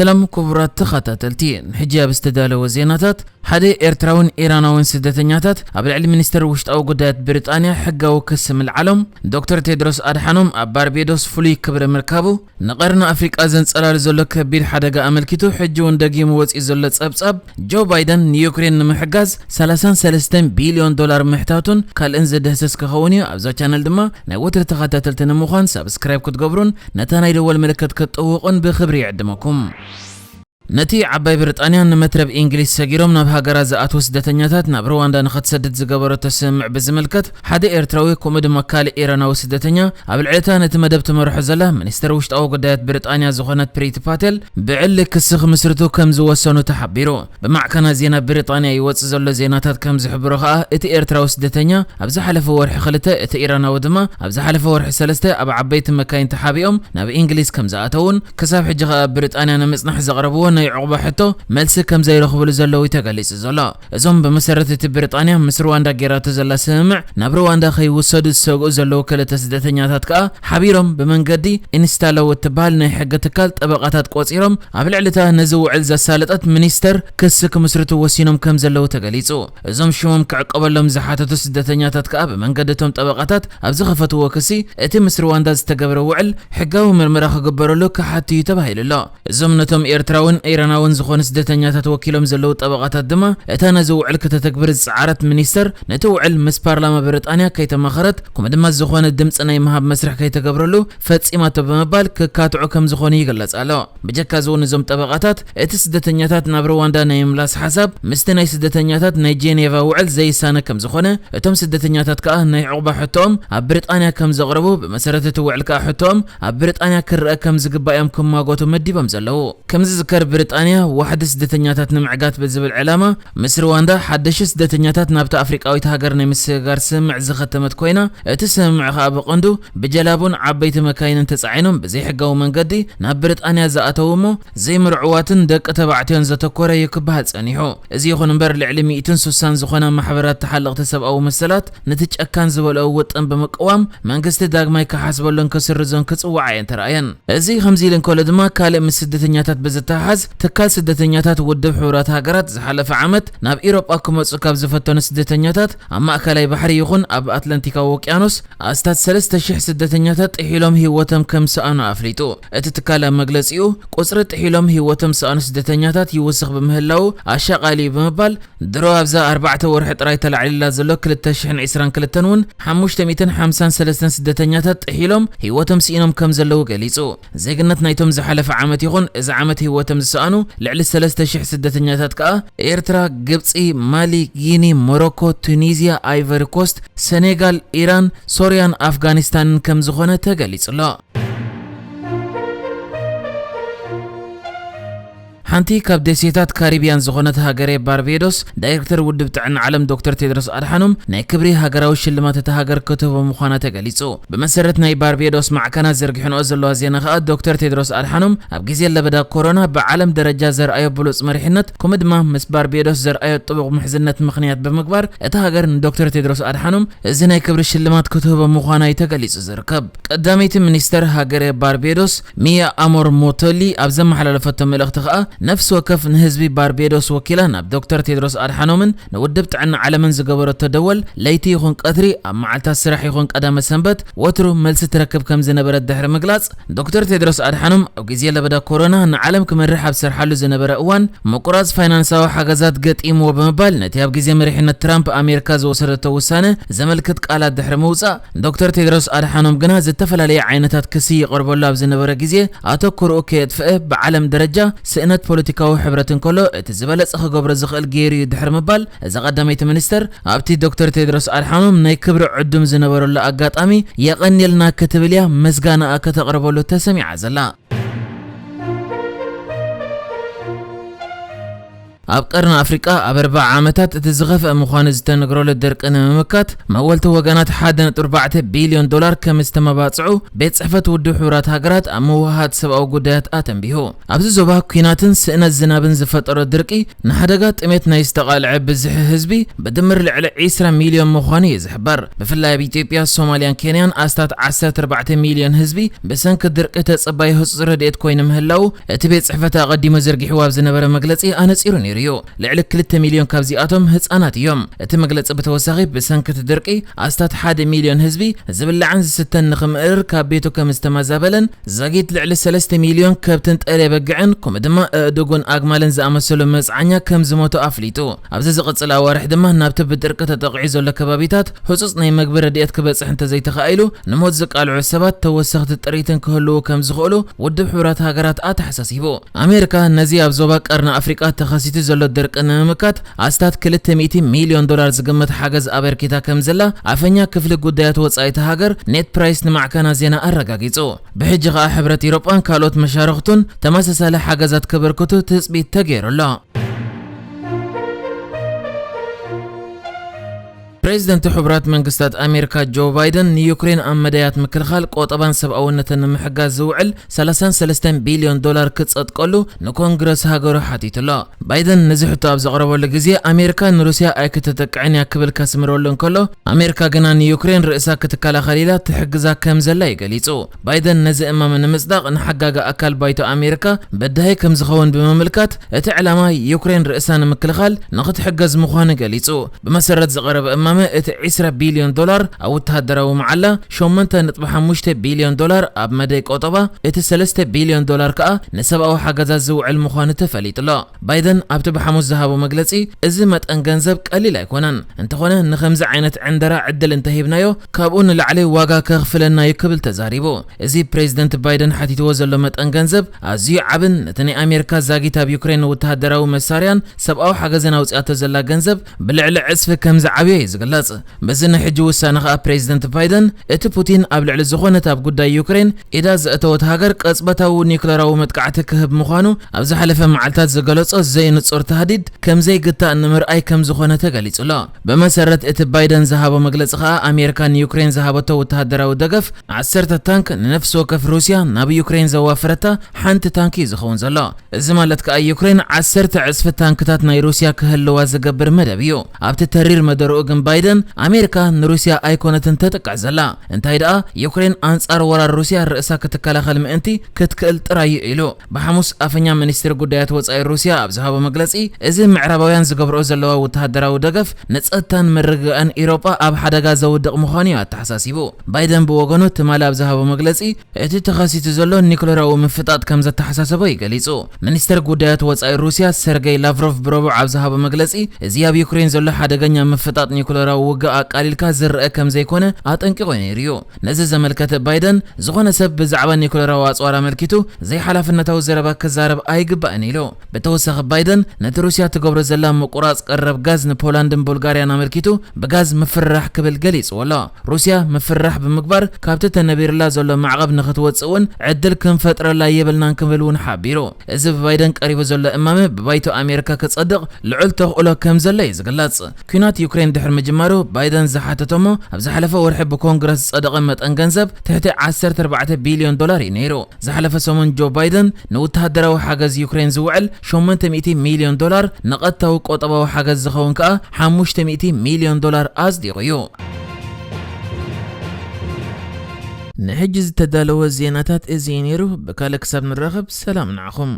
ሰላም ክቡራት ተኸታተልቲ፣ ንሕጂ ኣብ ዝተዳለወ ዜናታት፣ ሓደ ኤርትራውን ኢራናውን ስደተኛታት ኣብ ልዕሊ ሚኒስተር ውሽጣዊ ጉዳያት ብሪጣንያ ሕጋዊ ክሲ ምልዓሎም፣ ዶክተር ቴድሮስ ኣድሓኖም ኣብ ባርቤዶስ ፍሉይ ክብሪ ምርካቡ፣ ንቐርኒ ኣፍሪቃ ዘንጸላሉ ዘሎ ከቢድ ሓደጋ ኣመልኪቱ ሕጂ እውን ደጊሙ ወጺኡ ዘሎ ጸብጻብ፣ ጆ ባይደን ንዩክሬን ንምሕጋዝ ሰላሳን ሰለስተን ቢልዮን ዶላር ምሕታቱን ካልእን ዝድህስስ ክኸውን እዩ። ኣብዛ ቻነል ድማ ናይ ወትሪ ተኸታተልቲ ንምዃን ሳብስክራይብ ክትገብሩን ነታ ናይ ደወል ምልክት ክትጥውቑን ብኽብሪ ይዕድመኩም። ነቲ ዓባይ ብሪጣንያ ንመትረብ ኢንግሊዝ ሰጊሮም ናብ ሃገራ ዝኣትዉ ስደተኛታት ናብ ሩዋንዳ ንኽትሰድድ ዝገበረቶ ስምምዕ ብዝምልከት፣ ሓደ ኤርትራዊ ከምኡ ድማ ካልእ ኢራናዊ ስደተኛ ኣብ ልዕሊ እታ ነቲ መደብ ትመርሖ ዘላ ሚኒስተር ውሽጣዊ ጉዳያት ብሪጣንያ ዝኾነት ፕሪቲ ፓቴል ብዕሊ ክሲ ክምስርቱ ከም ዝወሰኑ ተሓቢሩ። ብማዕከናት ዜና ብሪጣንያ ይወጽእ ዘሎ ዜናታት ከም ዝሕብሮ ከኣ፣ እቲ ኤርትራዊ ስደተኛ ኣብ ዝሓለፈ ወርሒ ክልተ፣ እቲ ኢራናዊ ድማ ኣብ ዝሓለፈ ወርሒ ሰለስተ ኣብ ዓበይቲ መካይን ተሓቢኦም ናብ ኢንግሊዝ ከም ዝኣተዉን፣ ክሳብ ሕጂ ከኣ ኣብ ብሪጣንያ ንምጽናሕ ዘቕረብዎ ናይ ዑቕባ ሕቶ መልሲ ከም ዘይረኽብሉ ዘለዉ እዩ ተገሊጹ ዘሎ። እዞም ብመሰረት እቲ ብሪጣንያ ምስ ሩዋንዳ ጌራቶ ዘላ ስምምዕ ናብ ሩዋንዳ ከይውሰዱ ዝሰግኡ ዘለዉ ክልተ ስደተኛታት ከኣ ሓቢሮም ብመንገዲ ኢንስታሎው እትበሃል ናይ ሕጊ ትካል ጠበቓታት ቆጺሮም ኣብ ልዕሊ እታ ነዚ ውዕል ዘሳለጠት ሚኒስተር ክሲ ክምስርቱ ወሲኖም ከም ዘለዉ ተገሊጹ። እዞም ሽሞም ክዕቀበሎም ዝሓተቱ ስደተኛታት ከኣ ብመንገዲ እቶም ጠበቓታት ኣብ ዝኸፈትዎ ክሲ እቲ ምስ ሩዋንዳ ዝተገብረ ውዕል ሕጋዊ ምርመራ ክግበረሉ ክሓቱ እዩ ተባሂሉ ኣሎ። እዞም ነቶም ኤርትራውን ኢራናውን ዝኾኑ ስደተኛታት ወኪሎም ዘለዉ ጠበቓታት ድማ፣ እታ ነዚ ውዕል ከተተግብር ዝጸዓረት ሚኒስተር፣ ነቲ ውዕል ምስ ፓርላማ ብሪጣንያ ከይተማኸረት፣ ከምኡ ድማ ዝኾነ ድምጺ ናይ ምሃብ መስርሕ ከይተገብረሉ ፈጺማቶ ብምባል ክካትዑ ከም ዝኾኑ ይግለጽ ኣሎ። ብጀካ እዚ እውን እዞም ጠበቓታት፣ እቲ ስደተኛታት ናብ ሩዋንዳ ናይ ምምላስ ሓሳብ ምስቲ ናይ ስደተኛታት ናይ ጄኔቫ ውዕል ዘይሳነ ከም ዝኾነ፣ እቶም ስደተኛታት ከኣ ናይ ዑቕባ ሕቶኦም ኣብ ብሪጣንያ ከም ዘቕረቡ፣ ብመሰረት እቲ ውዕል ከኣ ሕቶኦም ኣብ ብሪጣንያ ክረአ ከም ዝግባእ እዮም ክማጎቱ መዲቦም ዘለዉ። ከም ዝዝከር፣ ብሪጣንያ ዋሕዲ ስደተኛታት ንምዕጋት ብዝብል ዕላማ ምስ ሩዋንዳ ሓደሽቲ ስደተኛታት ናብታ ኣፍሪቃዊት ሃገር ናይ ምስግጋር ስምምዕ ዝኸተመት ኮይና፣ እቲ ስምምዕ ከኣ ብቐንዱ ብጀላቡን ዓበይቲ መካይንን ተጻዒኖም ብዘይሕጋዊ መንገዲ ናብ ብሪጣንያ ዝኣተዉ እሞ ዘይምርዑዋትን ደቂ ተባዕትዮን ዘተኮረ እዩ ክበሃል ጸኒሑ። እዚ ይኹን እምበር፣ ልዕሊ ሚእትን ስሳን ዝኾና ማሕበራት ተሓለቕቲ ሰብኣዊ መሰላት ነቲ ጨካን ዝበልኦ ውጥን ብምቅዋም፣ መንግስቲ ዳግማይ ክሓስበሉን ክስርዞን ክጽውዓ እየን ተራእየን። እዚ ከምዚ ኢሉ እንከሎ ድማ፣ ካልእ ምስ ስደተኛታት ብዝተሓሓዝ፣ ትካል ስደተኛታት ውድብ ሕቡራት ሃገራት ዝሓለፈ ዓመት ናብ ኢሮጳ ክመጹ ካብ ዝፈተኑ ስደተኛታት ኣብ ማእከላይ ባሕሪ ይኹን ኣብ ኣትላንቲካዊ ውቅያኖስ ኣስታት ሰለስተ ሽሕ ስደተኛታት ጥሒሎም ህይወቶም ከም ዝሰኣኑ ኣፍሊጡ። እቲ ትካል ኣብ መግለጺኡ፣ ቁጽሪ ጥሒሎም ህይወቶም ዝሰኣኑ ስደተኛታት ይውስኽ ብምህላዉ ኣሻቓሊ እዩ ብምባል፣ ድሮ ኣብዛ ኣርባዕተ ወርሒ ጥራይ ተላዒሉላ ዘሎ ክልተ ሽሕን ዕስራን ክልተን እውን ሓሙሽተ ሚእትን ሓምሳን ሰለስተን ስደተኛታት ጥሒሎም ህይወቶም ስኢኖም ከም ዘለዉ ገሊጹ። ዜግነት ናይቶም ዝሓለፈ ዓመት ይኹን እዚ ዓመት ህይወቶም ዝሰኣኑ ልዕሊ ሰለስተ ሽሕ ስደተኛታት ከኣ ኤርትራ፣ ግብጺ፣ ማሊ፣ ጊኒ፣ ሞሮኮ፣ ቱኒዝያ፣ ኣይቨሪ ኮስት፣ ሰኔጋል፣ ኢራን፣ ሶርያን ኣፍጋኒስታንን ከም ዝኾነ ተገሊጹ ኣሎ። ሓንቲ ካብ ደሴታት ካሪብያን ዝኾነት ሃገረ ባርቤዶስ፣ ዳይሬክተር ውድብ ጥዕና ዓለም ዶክተር ቴድሮስ ኣድሓኖም ናይ ክብሪ ሃገራዊ ሽልማት እታ ሃገር ክትህቦ ምዃና ተገሊጹ። ብመሰረት ናይ ባርቤዶስ ማዕከናት ዘርጊሕንኦ ዘለዋ ዜና ከኣ፣ ዶክተር ቴድሮስ ኣድሓኖም ኣብ ግዜ ለበዳ ኮሮና ብዓለም ደረጃ ዘርኣዮ ብሉጽ መሪሕነት፣ ከምኡ ድማ ምስ ባርቤዶስ ዘርኣዮ ጥቡቕ ምሕዝነት ምኽንያት ብምግባር፣ እታ ሃገር ንዶክተር ቴድሮስ ኣድሓኖም እዚ ናይ ክብሪ ሽልማት ክትህቦ ምዃና እዩ ተገሊጹ ዝርከብ። ቀዳመይቲ ሚኒስተር ሃገረ ባርቤዶስ ሚያ ኣሞር ሞቶሊ ኣብ ዘመሓላለፈቶ መልእኽቲ ከኣ፣ ነፍሲ ወከፍ ንህዝቢ ባርቤዶስ ወኪላ ናብ ዶክተር ቴድሮስ ኣድሓኖምን ንውድብ ጥዕና ዓለምን ዝገበረቶ ደወል ለይቲ ይኹን ቀትሪ፣ ኣብ መዓልታት ስራሕ ይኹን ቀዳመ ሰንበት ወትሩ መልሲ ትረክብ ከም ዝነበረት ድሕሪ ምግላጽ፣ ዶክተር ቴድሮስ ኣድሓኖም ኣብ ግዜ ለበዳ ኮሮና ንዓለም ክመርሕ ኣብ ዝሰርሓሉ ዝነበረ እዋን ምቁራጽ ፋይናንሳዊ ሓገዛት ገጢምዎ ብምባል፣ ነቲ ኣብ ግዜ መሪሕነት ትራምፕ ኣሜሪካ ዝወሰደቶ ውሳነ ዘመልክት ቃላት ድሕሪ ምውጻእ፣ ዶክተር ቴድሮስ ኣድሓኖም ግና ዝተፈላለየ ዓይነታት ክሲ ይቐርበሉ ኣብ ዝነበረ ግዜ፣ ኣተኩርኡ ከየጥፍአ ብዓለም ደረጃ ስእነት ፖለቲካዊ ሕብረት እንከሎ እቲ ዝበለጸ ክገብሮ ዝኽእል ገይሩ እዩ ድሕሪ ምባል፣ እዛ ቀዳመይቲ ሚኒስተር ኣብቲ ዶክተር ቴድሮስ ኣድሓኖም ናይ ክብሪ ዕዱም ዝነበረሉ ኣጋጣሚ የቐንየልና ክትብል እያ ምስጋናኣ ከተቕርበሉ ተሰሚዓ ዘላ። ኣብ ቀርኒ ኣፍሪቃ ኣብ ኣርብዓ ዓመታት እቲ ዝኸፍአ ምዃኑ ዝተነግረሉ ድርቂ ንምምካት መወልቲ ወገናት ሓደ ነጥቢ ኣርባዕተ ቢልዮን ዶላር ከም ዝተመባጽዑ ቤት ጽሕፈት ውድብ ሕቡራት ሃገራት ኣብ ምውሃሃድ ሰብኣዊ ጉዳያት ኣተንቢሁ። ኣብዚ ዞባ ኲናትን ስእነት ዝናብን ዝፈጠሮ ድርቂ ንሓደጋ ጥሜት ናይ ዝተቓልዐ ብዝሒ ህዝቢ ብድምር ልዕሊ ዒስራ ሚልዮን ምዃኑ እዩ ዝሕበር። ብፍላይ ኣብ ኢትዮጵያ፣ ሶማልያን ኬንያን ኣስታት ዓሰርተ ኣርባዕተ ሚልዮን ህዝቢ ብሰንኪ ድርቂ ተጸባይ ህጹጽ ረድኤት ኮይኑ ምህላው እቲ ቤት ጽሕፈት ኣቐዲሙ ዘርጊሕዎ ኣብ ዝነበረ መግለጺ ኣነጺሩ ነይሩ እዩ። ልዕሊ ክልተ ሚልዮን ካብዚኣቶም ህጻናት እዮም። እቲ መግለጺ ብተወሳኺ ብሰንኪ እቲ ድርቂ ኣስታት ሓደ ሚልዮን ህዝቢ ዝብላዕን ዝስተን ንኽምእርር ካብ ቤቱ ከም ዝተመዛበለን ዛጊት ልዕሊ ሰለስተ ሚልዮን ከብትን ጠልየ በግዕን ከምኡ ድማ ኣእዱግን ኣግማልን ዝኣመሰሉ መጽዓኛ ከም ዝሞቱ ኣፍሊጡ። ኣብዚ ዝቕጽል ኣዋርሕ ድማ ናብቲ ብድርቂ ተጠቒዑ ዘሎ ከባቢታት ህጹጽ ናይ መግቢ ረድኤት ክበጽሕ እንተዘይተኻኢሉ ንሞት ዝቃልዑ ሰባት ተወሰኽቲ ጥሪትን ክህልዉ ከም ዝኽእሉ ውድብ ሕቡራት ሃገራት ኣተሓሳሲቡ። ኣሜሪካ ነዚ ኣብ ዞባ ቀርኒ ኣፍሪቃ ተኸሲቱ ዘሎ ድርቂ ንምምካት ኣስታት ክልተ ሚእቲ ሚልዮን ዶላር ዝግመት ሓገዝ ኣበርኪታ ከም ዘላ ኣፈኛ ክፍሊ ጉዳያት ወጻኢ እታ ሃገር ኔድ ፕራይስ ንማዕከና ዜና ኣረጋጊጹ። ብሕጂ ከኣ ሕብረት ኤውሮጳን ካልኦት መሻርኽቱን ተመሳሳሊ ሓገዛት ከበርክቱ ትጽቢት ተገይሩ ኣሎ። ፕሬዚደንት ሕቡራት መንግስታት ኣሜሪካ ጆ ባይደን ንዩክሬን ኣብ መዳያት ምክልኻል፣ ቆጠባን ሰብኣውነትን ንምሕጋዝ ዝውዕል ሰላሳን ሰለስተን ቢልዮን ዶላር ክጸድቀሉ ንኮንግረስ ሃገሩ ሓቲቱ ኣሎ። ባይደን ነዚ ሕቶ ኣብ ዘቕረበሉ ግዜ፣ ኣሜሪካ ንሩስያ ኣይክትጥቅዕን እያ ክብል ከስምረሉ እንከሎ፣ ኣሜሪካ ግና ንዩክሬን ርእሳ ክትከላኸል ኢላ ትሕግዛ ከም ዘላ እዩ ገሊጹ። ባይደን ነዚ እማመ ንምጽዳቕ ንሓጋጊ ኣካል ባይቶ ኣሜሪካ በዳሂ ከም ዝኸውን ብምምልካት፣ እቲ ዕላማ ዩክሬን ርእሳ ንምክልኻል ንኽትሕገዝ ምዃኑ ገሊጹ። ብመሰረት ዝቐረበ እማመ፣ እቲ ዒስራ ቢልዮን ዶላር ኣብ ወተሃደራዊ መዓላ፣ ሸሞንተ ነጥቢ ሓሙሽተ ቢልዮን ዶላር ኣብ መደይ ቆጠባ፣ እቲ ሰለስተ ቢልዮን ዶላር ከኣ ንሰብኣዊ ሓገዛት ዝውዕል ምዃኑ ተፈሊጡ ኣሎ። ባይደን ኣብቲ ብሓሙስ ዝሃቦ መግለጺ፣ እዚ መጠን ገንዘብ ቀሊል ኣይኮነን፣ እንተኾነ ንኸምዚ ዓይነት ዕንደራ ዕድል እንተሂብናዮ፣ ካብኡ ንላዕሊ ዋጋ ከኽፍለና እዩ ክብል ተዛሪቡ። እዚ ፕሬዚደንት ባይደን ሓቲትዎ ዘሎ መጠን ገንዘብ ኣዝዩ ዓብን፣ ነቲ ናይ ኣሜሪካ ዛጊት ኣብ ዩክሬን ወተሃደራዊ መሳርያን ሰብኣዊ ሓገዝን ኣውጺኣቶ ዘላ ገንዘብ ብልዕሊ ዕጽፊ ከም ዝዓብዮ እዩ ዝግለጽ። በዚ ናይ ሕጂ ውሳነ ከኣ ፕሬዚደንት ባይደን፣ እቲ ፑቲን ኣብ ልዕሊ ዝኾነት ኣብ ጉዳይ ዩክሬን ኢዳ ዘእተወት ሃገር ቅጽበታዊ ኒውክለራዊ መጥቃዕቲ ክህብ ምዃኑ ኣብ ዝሓለፈ መዓልታት ዝገለጾ ዘይንጹር ታህዲድ ከም ዘይግታእ ንምርኣይ ከም ዝኾነ ተገሊጹ ኣሎ። ብመሰረት እቲ ባይደን ዝሃቦ መግለጺ ከኣ፣ ኣሜሪካ ንዩክሬን ዝሃበቶ ወተሃደራዊ ደገፍ፣ ዓሰርተ ታንክ ንነፍሲ ወከፍ ሩስያ ናብ ዩክሬን ዘዋፈረታ ሓንቲ ታንክ እዩ ዝኸውን ዘሎ። እዚ ማለት ከኣ ዩክሬን ዓሰርተ ዕጽፊ ታንክታት ናይ ሩስያ ክህልዋ ዝገብር መደብ እዩ። ኣብቲ ተሪር መደርኡ ግን ባይደን፣ ኣሜሪካ ንሩስያ ኣይኮነትን ተጥቅዕ ዘላ፣ እንታይ ደኣ ዩክሬን ኣንጻር ወራር ሩስያ ርእሳ ክትከላኸል ምእንቲ ክትክእል ጥራይ እዩ ኢሉ። ብሓሙስ ኣፈኛ ሚኒስትሪ ጉዳያት ወጻኢ ሩስያ ኣብ ዝሃቦ መግለጺ፣ እዚ ምዕራባውያን ዝገብርኦ ዘለዋ ወተሃደራዊ ደገፍ ንጸጥታን ምርግጋእን ኤውሮጳ ኣብ ሓደጋ ዘውድቕ ምዃኑ እዩ ኣተሓሳሲቡ። ባይደን ብወገኑ ትማሊ ኣብ ዝሃቦ መግለጺ፣ እቲ ተኸሲቱ ዘሎ ኒውክለራዊ ምፍጣጥ ከም ዘተሓሳሰቦ እዩ ገሊጹ። ሚኒስተር ጉዳያት ወጻኢ ሩስያ ሰርጌይ ላቭሮቭ ብረቡዕ ኣብ ዝሃቦ መግለጺ፣ እዚ ኣብ ዩክሬን ዘሎ ሓደገኛ ምፍጣጥ ኒውክለራዊ ውግእ ኣቃሊልካ ዝረአ ከም ዘይኮነ ኣጠንቂቑ ነይሩ እዩ። ነዚ ዘመልከተ ባይደን፣ ዝኾነ ሰብ ብዛዕባ ኒውክለራዊ ኣጽዋር ኣመልኪቱ ዘይሓላፍነታዊ ዘረባ ክዛረብ ኣይግባእን ኢሉ። ብተወሳኺ ባይደን፣ ነቲ ሩስያ ትገብሮ ዘላ ምቁራጽ ቀረብ ጋዝ ንፖላንድን ቡልጋርያን ኣመልኪቱ ብጋዝ ምፍርራሕ ክብል ገሊጽዎ ኣሎ። ሩስያ ምፍርራሕ ብምግባር ካብቲ ተነቢርላ ዘሎ ማዕቐብ ንኽትወጽእ እውን ዕድል ክንፈጥረላ የብልናን ክብል እውን ሓቢሩ። እዚ ብባይደን ቀሪቡ ዘሎ እማመ ብባይቶ ኣሜሪካ ክጸድቕ ልዑል ተኽእሎ ከም ዘሎ እዩ ዝግለጽ። ኲናት ዩክሬን ድሕሪ ምጅማሩ ባይደን ዝሓተቶ እሞ ኣብ ዝሓለፈ ወርሒ ብኮንግረስ ዝጸደቐ መጠን ገንዘብ ትሕቲ ዓሰርተ ኣርባዕተ ቢልዮን ዶላር እዩ ነይሩ። ዝሓለፈ ሰሙን ጆ ባይደን ንወተሃደራዊ ሓገዝ ዩክሬን ዝውዕል ሸሞንተ ሚእቲ ሚልዮን ዶላር፣ ንቐጥታዊ ቆጠባዊ ሓገዝ ዝኸውን ከኣ ሓሙሽተ ሚእቲ ሚልዮን ዶላር ኣጽዲቑ እዩ። ንሕጂ ዝተዳለወ ዜናታት እዚ እዩ ነይሩ። ብካልእ ክሳብ ንራኸብ ሰላም ንዓኹም።